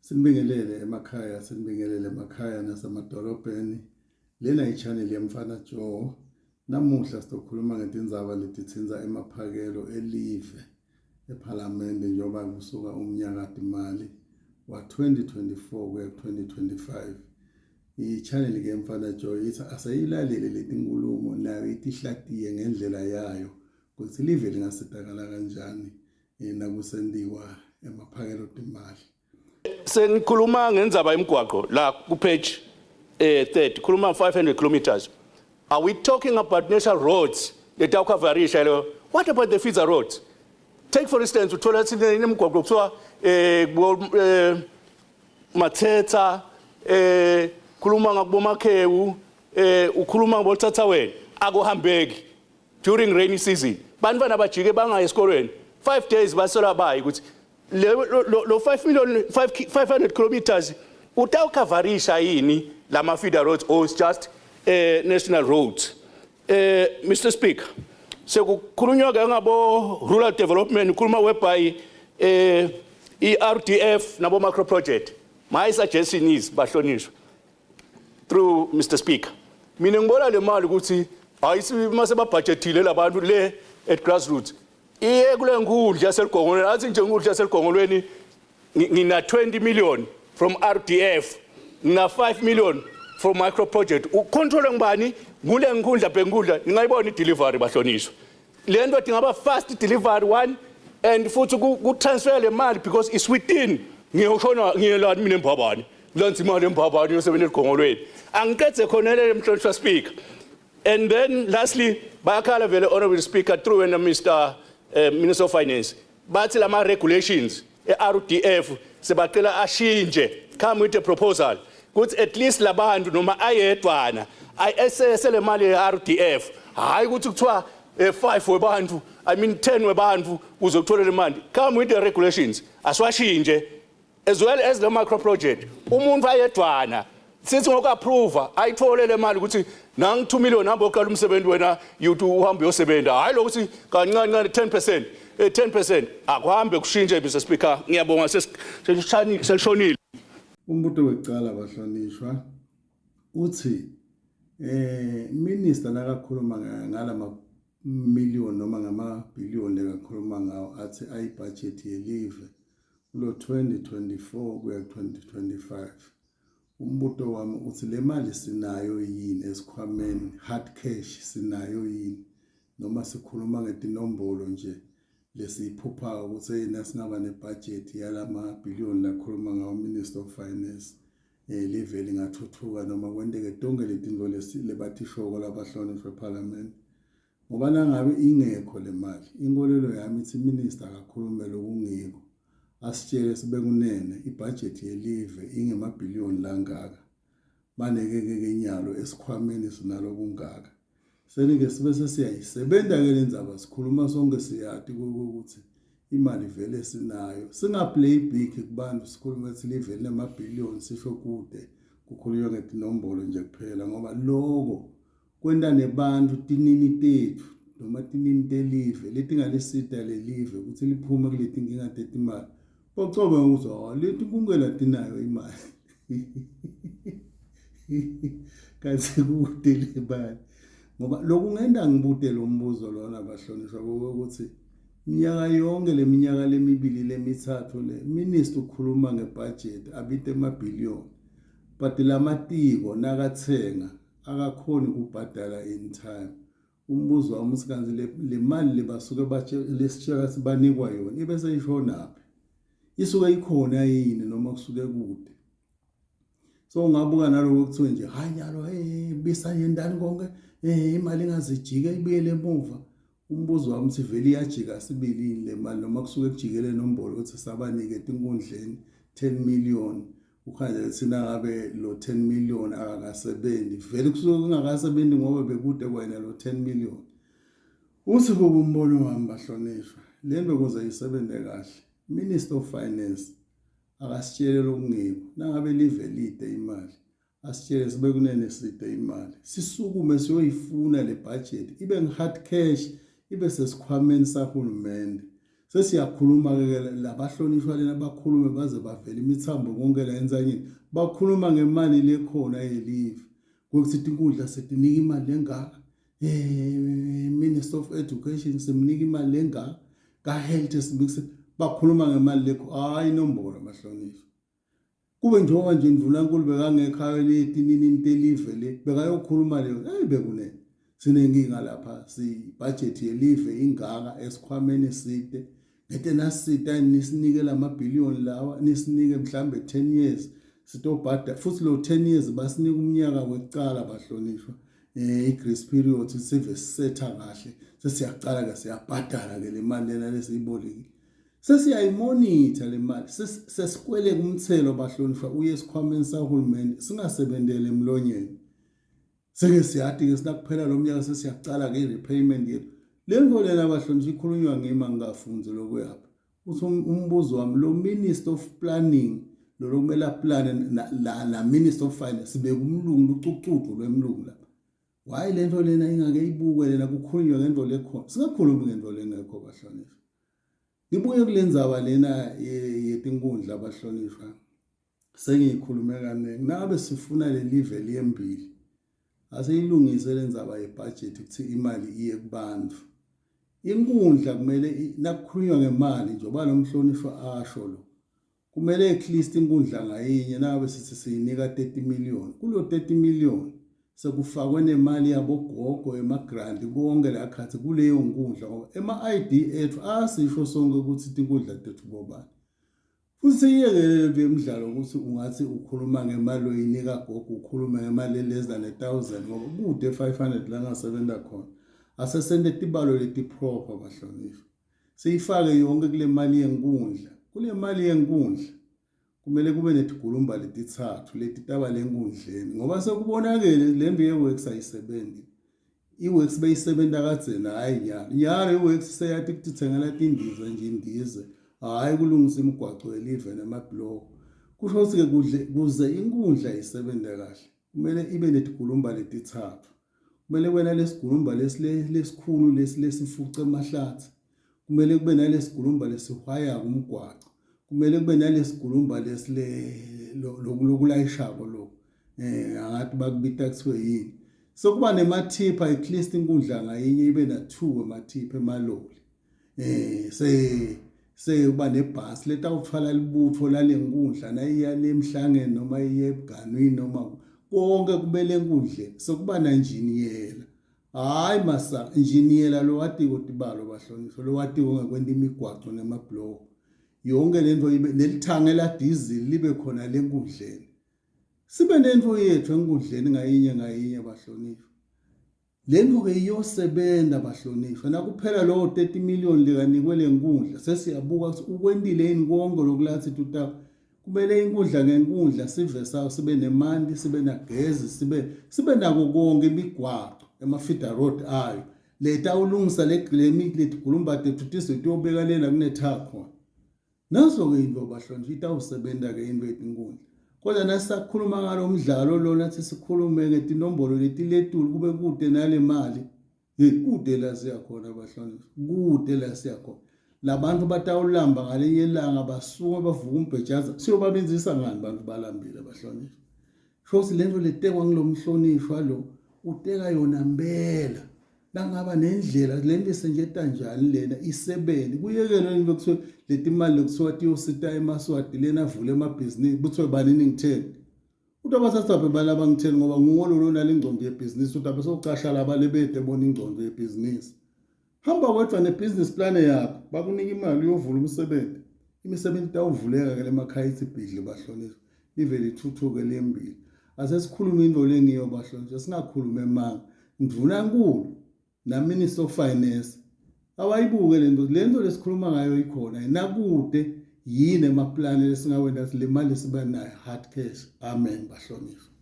Sinibingelele emakhaya, sinibingelele emakhaya nasemadolobheni. Lena i-channel yeMfana Joe. Namuhla sizokhuluma ngetindzaba letitsintsa emaphakelo elive ephalamende njengoba kusuka umnyakatimali wa-2024 kuya ku-2025. I-channel ke Mfana Joe ithi aseyilalele letinkulumo nayo itihlatiye ngendlela yayo kutsi live lingasitakala kanjani nakusentiwa emaphakelo timali. Sengikhuluma ngendzaba yemgwaqo la ku page 30 khuluma 500 kilometers. Are we talking about national roads letawukhavarisha leyo? What about the feeder roads? Take for instance uthola sinemgwaqo kuthiwa Mathetha khuluma ngakubomakhewu ukhuluma ngabothatha wena akuhambeki during rainy season bantwana bajike bangayi esikolweni 5 days basola bayi ukuthi lo 5 million 500 kilometers utawukhavarisha yini lama feeder roads or it's just national roads? Mr Speaker, sekukhulunywa ke ngabo rural development, ukhuluma whereby i-RDF nabo macro project. My suggestion is, bahlonishwa, through Mr Speaker, mina ngibona le mali ukuthi hayi, mase babudgetile labantu le at grassroots, iye kule nkundla yaseligongolweni, athi nje inkundla yaseligongolweni ngina 20 million from RDF, ngina 5 million from micro project, ucontrol ngibani ngule nkundla bhenkundla. Ningayibona i-delivery, bahlonishwa, le nto ingaba fast delivery one and futhi ku-transfer le mali because it's within. Ngiyoshona ngiyelani mina eMbabane, lanza imali eMbabane yosebenza eligongolweni. Angiqedze khona le, mhlonishwa Speaker. And then lastly, bayakhala vele, honorable Speaker, through wena Mr Minister of Finance, bathi lama regulations e-RDF sebacela ashintshe. Come with a proposal kuthi at least labantu noma ayedwana ayesese le mali ye-RDF, hayi ukuthi kuthiwa 5 webantu, I mean 10 webantu uze uthole le mali. Come with the regulations, asiwashintshe, as well as the micro project, umuntu ayedwana sithi ngoku-approve ayithole le mali ukuthi nangu 2 million, hamba oqala umsebenzi wena, yuthi uhambe uyosebenza, hayi lokuthi kancane kancane 10%, 10%. Akuhambe kushintshe, Mr Speaker. Ngiyabonga, selishonile. Umbuto wekucala, bahlonishwa, uthi minister nakakhuluma ngalama million noma ngama billion lekakhuluma ngawo, athi ayi budget yelive kulo 2024 kuya 2025, umbuto wami uthi le mali sinayo yini esikhwameni? Hard cash sinayo yini, noma sikhuluma ngetinombolo nje lesiyiphuphayo ukuthi yina singaba nebudget yalama billion lakhuluma ngawo Minister of Finance, live lingathuthuka noma kwenteke tonke letinto lebathishoko labahlonishwa eParliament? Ngoba nangabe ingekho le mali, inkolelo yami ithi minister akakhulume lokungiko, asitshele sibekunene ibudget yelive ingemabhiliyoni langaka, baneke ke nyalo esikhwameni sinalo kungaka, senike sibe sesiyayisebenta ke lendzaba. Sikhuluma sonke siyati ukuthi imali vele sinayo. Singaplay big kubantu, sikhulume ukuthi live linemabhiliyoni, sisho kude kukhulunywa ngetinombolo nje kuphela, ngoba loko kwenta nebantu tinini tetfu noma tinini telive letingalisita lelive ukuthi liphume kuleti nkinga tetimali bocobe ukuthi oh, leti nkungela tinayo imali, kanti kude le mali. Ngoba lokungenta ngibute lo mbuzo lona, bahlonishwa, ukuthi minyaka yonke leminyaka lemibili lemithathu le minister ukhuluma ngebudget, abite emabhiliyoni, but lamatiko nakathenga akakhoni ukubhadala in time. Umbuzo wami uthi kanti le mali lebasuke lesitshela sibanikwa yona ibe seyishonaphi? Isuke ikhona yini noma kusuke kude? So ungabuka naloko kuthiwe nje hayi nyalo, hey, bisa yendani konke, imali ingazijike ibuyele emuva. Umbuzo wami uthi vele iyajika sibili yini le mali, noma kusuke kujikele nombolo ukuthi sabanike etinkundleni 10 million, ukhanje thina ngabe lo 10 million akakasebenzi vele, kusuke kungakasebenzi ngoba bekude kwena lo 10 million? Uthi kukumbono wami, bahlonishwa, le nto kuze isebenze kahle, Minister of Finance akasitshele lokungiko. Nangabe live lide imali, asitshele sibe kunene side imali, sisukume siyoyifuna le budget, ibe ngi-hard cash, ibe sesikhwameni sahulumende. Sesiyakhuluma-ke labahlonishwa lena bakhulume baze bavele imithambo konke la entsanyeni. Bakhuluma ngemali lekhona yelive. Kwekuthi tinkundla setinika imali lengaka. Eh Minister of Education simnika imali lengaka. Ka health simikise bakhuluma ngemali lekho. Hayi inombolo bahlonishwa. Kube njengoba nje indvunankulu bekangekho ayoleti nini telive le bekayokhuluma leyo hey bekunene sinenkinga lapha si budget yelive ingaka esikhwameni side ngete nasita nisinike lamabhiliyoni lawa nisinike mhlambe 10 years sitobhada futhi lo 10 years basinika umnyaka wekucala bahlonishwa eh i-grace period sive sisetha kahle sesiyaqala ke siyabhadala ke le mali lena lesiyibolekile Sesiyayimonitha le mali, sesikweleka umthelo bahlonishwa uye esikhwameni sahulumeni singasebenteli emlonyeni. Seke siyati-ke sinakuphela lo mnyaka sesiyacala-ke i-repayment yethu. Le nto lena bahlonishwa ikhulunywa ngimi angikafunzi lokuyaphi. Uthi um, umbuzo wami lo Minister of Planning lo lokumele aplane na, la, na Minister of Finance sibeka umlungu lucucudu lwemlungu lapha. Why lento lena ingake ibukwe lena kukhulunywa ngento lekhona. Singakhulumi ngento lengekho bahlonishwa. Ngibuye kule ndzaba lena yetinkundla abahlonishwa sengiyikhulume kaningi nangabe sifuna lelive liyembili aseyilungise le ndzaba yebhajethi ukuthi imali iye kubantu inkundla kumele nakukhulunywa ngemali njengoba lo mhlonishwa asho lo Kumele at least inkundla ngayinye nabe sithi siyinika 30 million. Kulo 30 million sekufakwe nemali yabogogo emagranti konke la khathi kuleyo nkundla ngoba ema-ID ethu asisho sonke ukuthi tinkundla tethu bobani. Futhi siyiyekele le emidlalo ukuthi ungathi ukhuluma ngemali oyinika gogo ukhulume ngemali less than 1000 ngoba kude 500 la ngasebenza khona. Asesente tibalo leti proper bahlonishwa. Siyifake yonke kule mali yenkundla. Kule mali yenkundla kumele kube netigulumba letithathu letitaba lenkundleni ngoba sekubonakele le mbi ye-works ayisebenzi. I-works beyisebenta kadzeni hhayi nyalo. Nyalo i-works seyati kutithengela tindiza nje indize hhayi kulungisa imigwaco yelive nemabhuloho. Kusho ukuthi-ke kudle kuze inkundla isebenze kahle kumele ibe netigulumba letithathu. Kumele kube nalesigulumba lesi lesikhulu lesi lesifuca emahlathi. Kumele kube nalesigulumba lesihwayako umgwaco. Kumele kube nalesigulumba lesi le lokulayishako lokhu. Eh angathi bakubita kuthiwe yini. Sokuba nemathipha at least inkundla ngayinye ibe na 2 emathipha emaloli. Eh se sekuba nebhasi letawuthwala libutho lalenkundla nayiya lemhlangeni noma iye ebuganwini noma konke kubele enkundleni sekuba nanjiniyela hayi masa injiniyela lo watiko tibalo bahlonishwa lo watiko ngekwenta imigwaco nemabhuloho yonke lento ibe nelithange la diesel libe khona lenkundleni sibe nento yethu enkundleni ngayinye ngayinye bahlonishwa Lento ke iyosebenza bahlonishwa nakuphela lowo 30 million likanikwe lenkundla sesiyabuka ukuthi ukwentile yini konke lokulathi tutako kumele inkundla ngenkundla sive sawo sibe nemanti sibe nagezi sibe sibe nako konke imigwaqo ema-feeder road ayo leta ulungisa le letigulumba tethu tize tiyobeka lela kunetha khona Naso-ke into bahlonishwa itawusebenta-ke into yetinkundla. Kodwa nasisakhuluma ngalo mdlalo lona thi sikhulume ngetinombolo letiletulu kube kude nale mali. Hey kude la siya khona bahlonishwa. Kude la siya khona. Labantu batawulamba ngalinye ilanga basuke bavuka umbhejaza. Siyobabinzisa ngani bantu balambile bahlonishwa. Shothi lento letekwa ngilomhlonishwa lo uteka yona mpela. Nangaba nendlela lento isenjeta njani lena isebenze kuyekelwe into kuthiwe leti mali lekuthiwa tiyosita emaswati lena avule emabhizinisi kuthiwe bani ningitheni uthi abathathaphi bani abangitheni ngoba nguwo lolo nalengcondo yebhizinisi uthi abesocasha laba lebede bona ingcondo yebhizinisi hamba wedwa ne-business plan yakho bakunika imali uyovula umsebenzi imisebenzi itawuvuleka ke lemakhaya ithi bhidli bahlonishwa live lithuthuke lembili asesikhulume into lengiyo bahlonishwa singakhulumi emanga ndvunankulu na-minister of finance awayibuke le nto le nto lesikhuluma ngayo ikhona nakude yini emaplani lesingawenta le mali siba nayo hard cash amen bahlonishwa.